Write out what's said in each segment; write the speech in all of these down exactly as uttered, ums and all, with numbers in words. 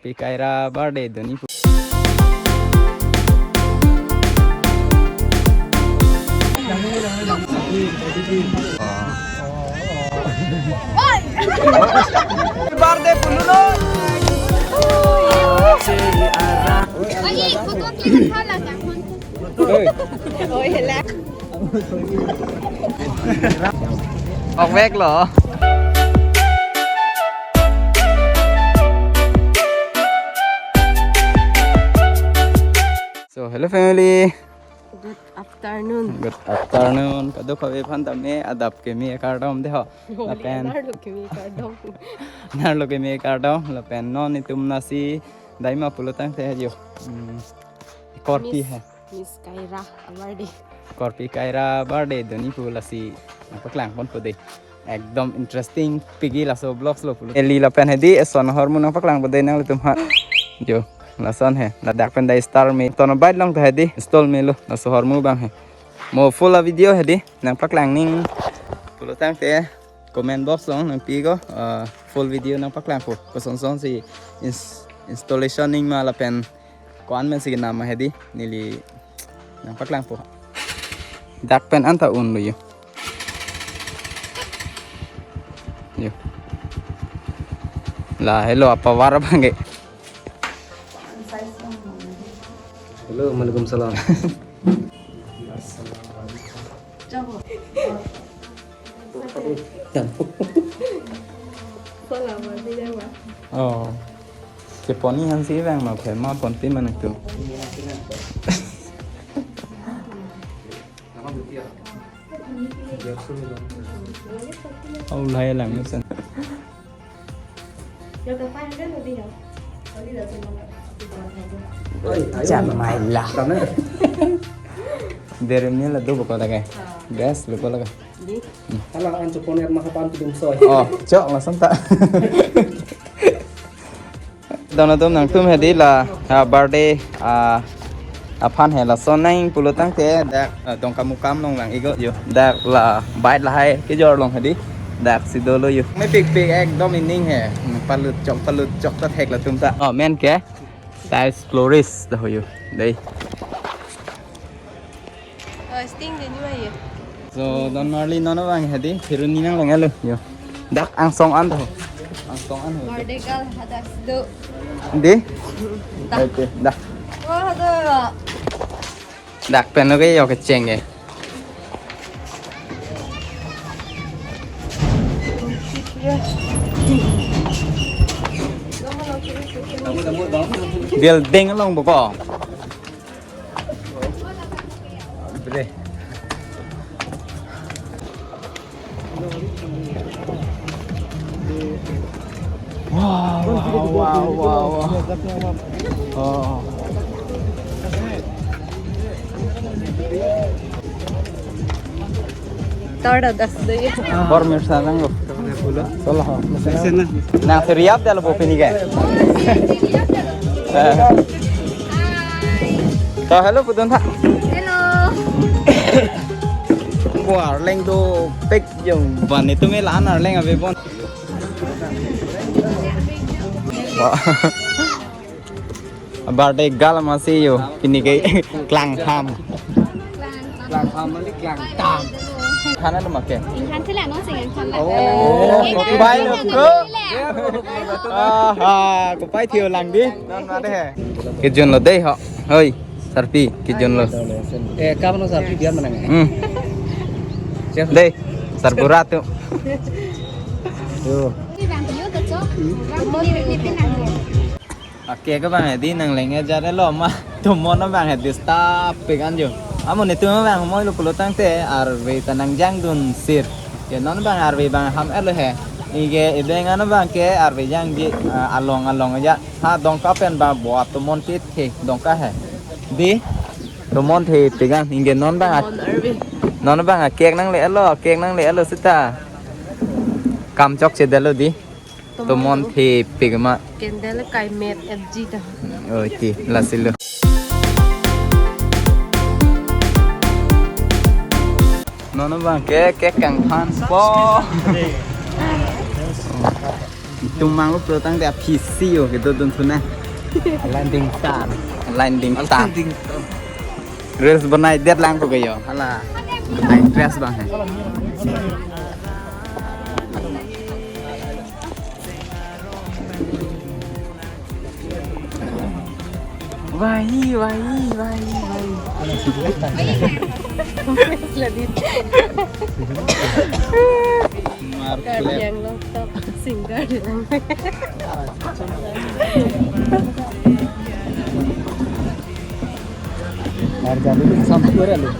Pi Kaira birthday dun-i pu. Birthday pulo non. Aye, photo ke thala ta kon. Oi, hala. Ok vek lo. So, hello family. Good afternoon. Good afternoon. Kadokave aphan tame adap keme kardom dei ho. Lapen nerlo keme kardom. Nerlo keme kardom. Lapen non itum nasi daima pulo tangte jo. Hmm. Korpi Miss, hai. Miss Kaira birthday. Korpi Kaira birthday dun-i pu lasi nangpaklang ponpo dei. Ekdom interesting pik-i laso vlogs lo pulo. Eli lapen hedi eson ahormu nangpaklangpo dei nanglitum aphan. Jo, lason he. Ladak pen dei star me. Tono bait long ta hedi stall me lo. Laso ahormu abang he. Mo full a video hedi nangpaklang ning pulo tangte comment box along nangpi ko, ah, full video nangpaklangpo. Koson son si ins-, installation ning ma lapen ko-an men si kenam ma hedi neli nangpaklangpo. Dak pen anta un lo jo. Jo. La hello apa war bangke. Hello, maalaikum salam. Salam, Bang. Oh. Chepon-i hansi vang ma phe ma ponti manang tu. Oh, lahai lang ni san. Oi, ayo. Jamai lah. Sana. Derem ni la do bako lagi. Gas lupa lagi. Di. Hala an chupon er mahapan tu dum soi. Oh, chok langsung ta. Don atum nangtum hedi la, ah, birthday, ah, aphan he lason nang pulo tangte dak, ah, Dongkamukam along lang-ik jo. Dak la bait lahai kejor along hedi. Dak si dolo jo. Mepikpik ekdom ining he. Palut chok, palut chok ta thek latum ta. Oh, men ke? Tiles Flores ta ho jo. Dei. Oh, sting de ni ma ye. So, don marli non abang hedi, thirun ni nang lang alo, jo. Dak angsong an to. Angsong an ho. Birthday girl hadak do. Di? Dak. Okay, dak. Wah, do. Dak pen oke jo kecheng ke. Building along bako. Bre. Wow, wow, wow, wow, wow. Oh. Tar da das de ye. Bor mir sa lang lo. Solo ho. Nang seriap dalo bo pini ke. Eh. To hello pudun tha. Hello. Bo arleng dopik jong ban itu me lan arleng ave bon. Wah. Birthday girl masi jo, pini ke klangham. Klangham mali klangtam. Khana lo make. Inghan thela non sing inghan thela. Oh, kopai lo ko. Aha, kopai thio lang di. Non ma de he. Kejun lo dei ho. Hoi, sarpi kejun lo. Eh, kam lo sarpi biar menang. Hmm. Dei, sarbura tu. Yo. Ake ke bang hedi nang leng ejar lo ma. Tomon abang hedi stap pekan jo. Amo netum abang moi lo pulo tangte arve ta nang jangdun sir. Ke non bang arve bang ham er lo he. Ike ibeng ano bang ke arve jangji, ah, along along aja. Ha Dongka pen bang bo tomon tithe Dongka he. Di tomon the pekan inge non bang. Tomon arve. Non bang cake nang le alo, cake nang le alo sita. Kam chokche dalo di. Tomon thepik ma. Candle kai met F G ta. Oi ti, lasi lo. Non bang ke, ke kangphan po. Tum manglo pulo tangte aphisi yo kedodun thu na. Landing star. Landing star. Reels bonai det lang ko kayo. Hala. Interest bang hai. Wahi, wahi, wahi, wahi. Mar Karbi Anglong top singer. Ar jadu sampai lo.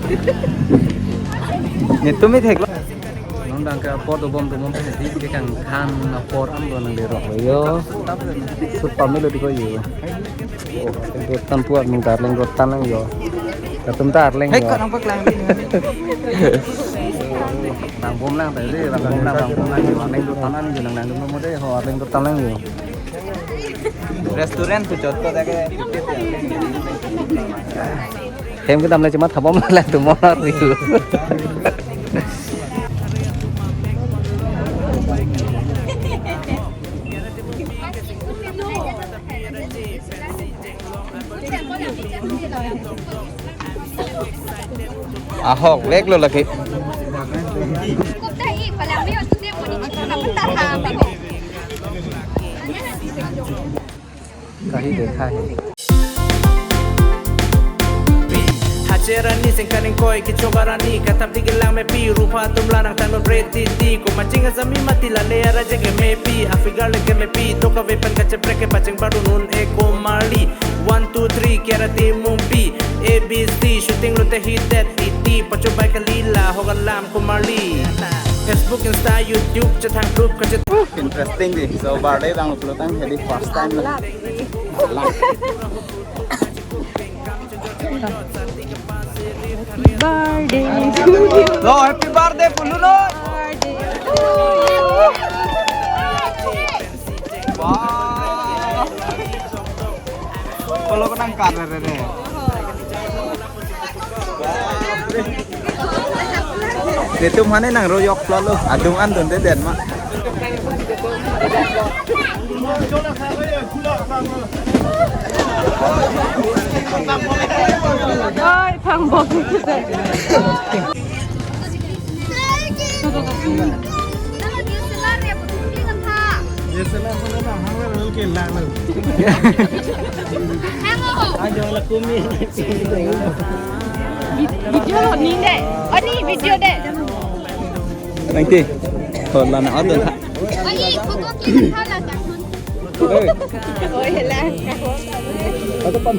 Netum mi thek lo. Nong dang ke apor dobom dobom pe di ke kangkhan apor an do nang lerok lo yo. Sut pamelo di ko yo. Oh, Arleng rotan puat nang Arleng rotan lang yo. Latum ta Arleng yo. Hei, kok nang paklang di. Bang bom lang tadi, bang bom lang, bang bom lang yo. Arleng rotan an yo, nang nang dum mo de ho, Arleng rotan lang yo. Restaurant tu jot ko ta ke. Hem kedam le cuma thabom la tu mo ri. Ahok vek lo lake. Kahi dekha hai. Hache arni sengkan ingkoi kechok arni, kathap di kelang mepi, rupa atum la nangtangnon bre titi, ko maching asami mati lale ara jege mepi, afigar leke mepi, to kave pen kacheprek ke pacheng baru nun e ko marli. One, two, three, Kiara Timungpi, A B C, shooting lote hit that, iti, pachobai kali la, hogan lam ko marli. Facebook, Insta, YouTube, chethang group, kachet. Interesting di. So, birthday bang pulo tang, jadi first time lah. Birthday to you. Lo, happy birthday pulo lo. Birthday to you. Wah. Kalau kenang karet re. Netum mane nang royok plot lo, adung an dunde den ma. Oi, pang bok. Video lo ni de. Oh, ni video de. Nanti. Hola na adon ha. Oh, ni photo clip ha la ta. Oi. Oi, hela. Ata pan.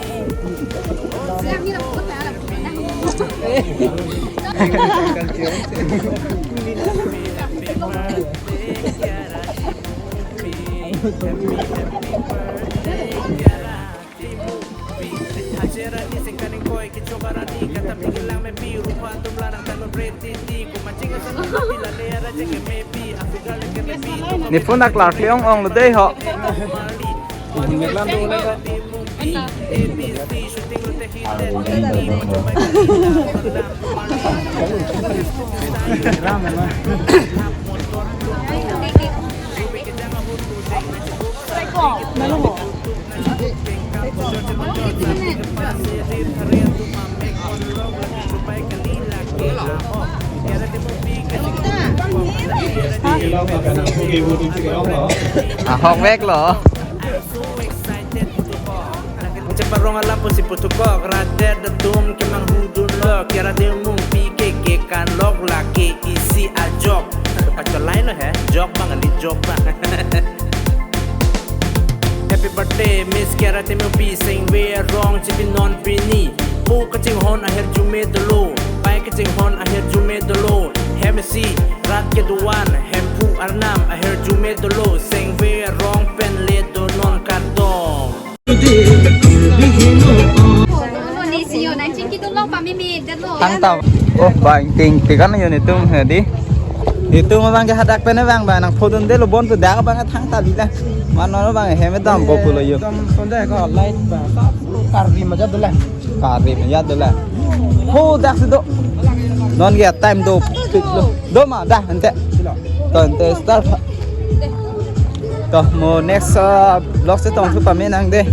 Ni phone aklar kleong ong lo dei ho. Ahok vek lo. Cheparong alam pusi puthukok, ratet datum kemang hudun lo, Kiara Timungpi ke ke kan lok lake isi ajok. Pacholai lo he, jok bang ali jok bang. Happy birthday, Miss Kiara Timungpi, sengve arong chipinon pini. Pu kachinghon ahirjume dolo, pai kachinghon ahirjume dolo. Hem isi, rat kedo-an, Hemphu arnam ahirjume dolo, sengve arong pen le donon kardom. Thangta. Oh, bang ting tikan yo netum he di. Netum bang ke hadak pen bang bang nang photo de lo bon tu dak bang thangta di la. Mano bang hem dam bo pulo yo. Dam sonde ko light ba. Karbi maja dole. Karbi maja dole. Ho dak si do. Non ke time do. Pik lo. Do ma dah ante. To ante star. To mo next, uh, vlog si tong thu pame nang de.